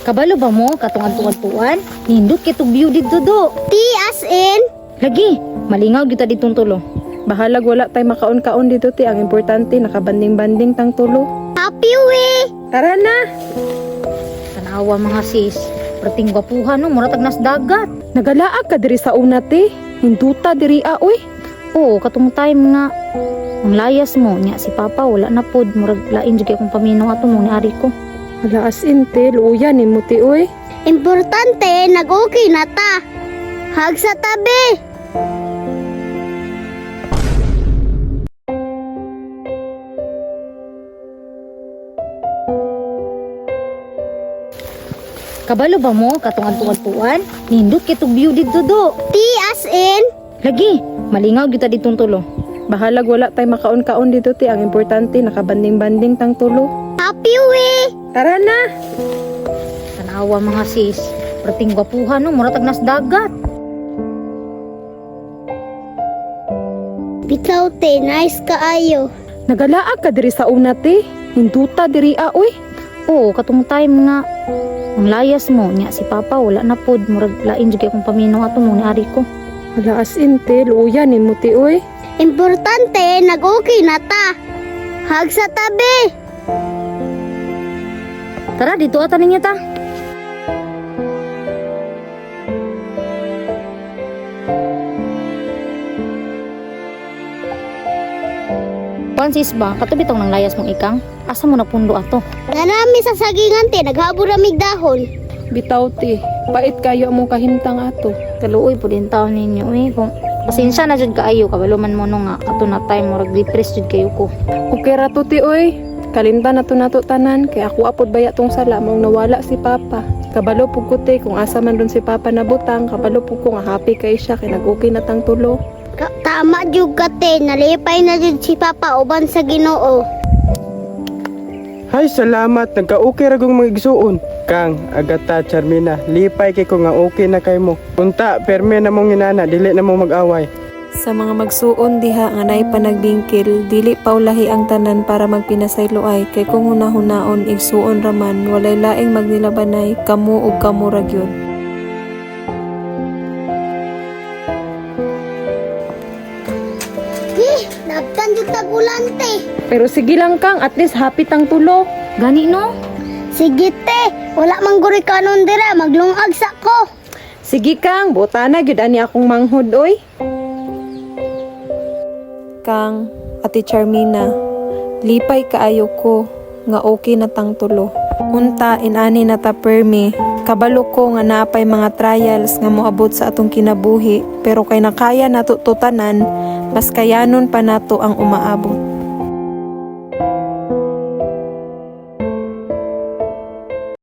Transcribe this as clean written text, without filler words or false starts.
Kabalo ba mo katong adtuan? Nindot kay tug view didto do. Ti as in? Lagi, malingaw gyud ta ditong tulo. Bahalag wala tay makaon-kaon dito ti. Ang importante nakabanding-banding tang tulo. Happy we! Tara na! Tanawa mga sis. Perting gwapuhan no, mura tag nas dagat. Nagalaag ka diri sa una ti. Hinduta diri a uy. Oo, katong time nga ang layas mo nya si Papa wala na pod, murag lain jud kay akong paminaw ato mo ni ari ko. Hala as in te, luya ni mo ti uy. Importante, nag-okay na ta. Hag sa tabi! Kabalo ba mo katong adtuan? Nindot kay tug view didto do. Ti as in? Lagi, malingaw gyud ta ditong tulo. Bahalag wala tay makaon-kaon dito ti. Ang importante nakabanding-banding tang tulo. Happy we! Tara na! Tanawa mga sis. Perting gwapuhan no, mura tag nas dagat. Bitaw te, nice kaayo. Nagalaag ka diri sa una ti. Hinduta diri a uy. Oo, katong time nga ang layas mo nya si Papa wala na pod, murag lain jud kay akong paminaw ato mo ni ari ko. Hala as in te, luya ni mo ti uy. Importante, nag-okay na ta. Hag sa tabi! Tara dito ata ninyo ta. Francis ba, katubi tong nang layas mong ikang? Asa mo napundo ato? Nanami sa sagingan te, naghabo ramig dahon. Bitaw ti, pait kayo among kahimtang ato. Kaluoy po din taon ninyo eh. Kung pasensya na jud kaayo, kabalo man mo no nga ato na time murag depressed jud kayo ko. Okay ra to ti oy. Kalimtan na to nato tanan kay ako apod baya tong sala maong nawala si Papa. Kabalo pug ko te kung asa man dun si Papa nabutang, kabalo pug ko nga happy kay siya kay nag-okay na tang tulo. Tama jud ka te, nalipay na jud si Papa uban sa Ginoo. Hay salamat, nagka-okay ra kong mga igsuon. Kang, Agata, Charmina, lipay kay ko nga okay na kay mo. Unta, perme na mong inana, dili na mo mag-away. Sa mga magsuon diha nga naay panagbingkil, dili paulahi ang tanan para magpinasayloay kay kung hunahunaon igsuon raman walay laing magnilabanay kamo ug kamo ra gyud. Eh, nagtan jud tag-ulan te. Pero sige lang Kang, at least happy tang tulo. Gani no? Sige te, wala man guri kanon dira, maglungag sa ko. Sige Kang, buta na gyud ani akong manghod oy. Kang, Ate Charmina, lipay kaayo ko nga okay na tang tulo. Unta inani na ta permi, kabalo ko nga naapay mga trials nga moabot sa atong kinabuhi, pero kay nakaya nato to tanan, mas kayanon pa nato ang umaabot.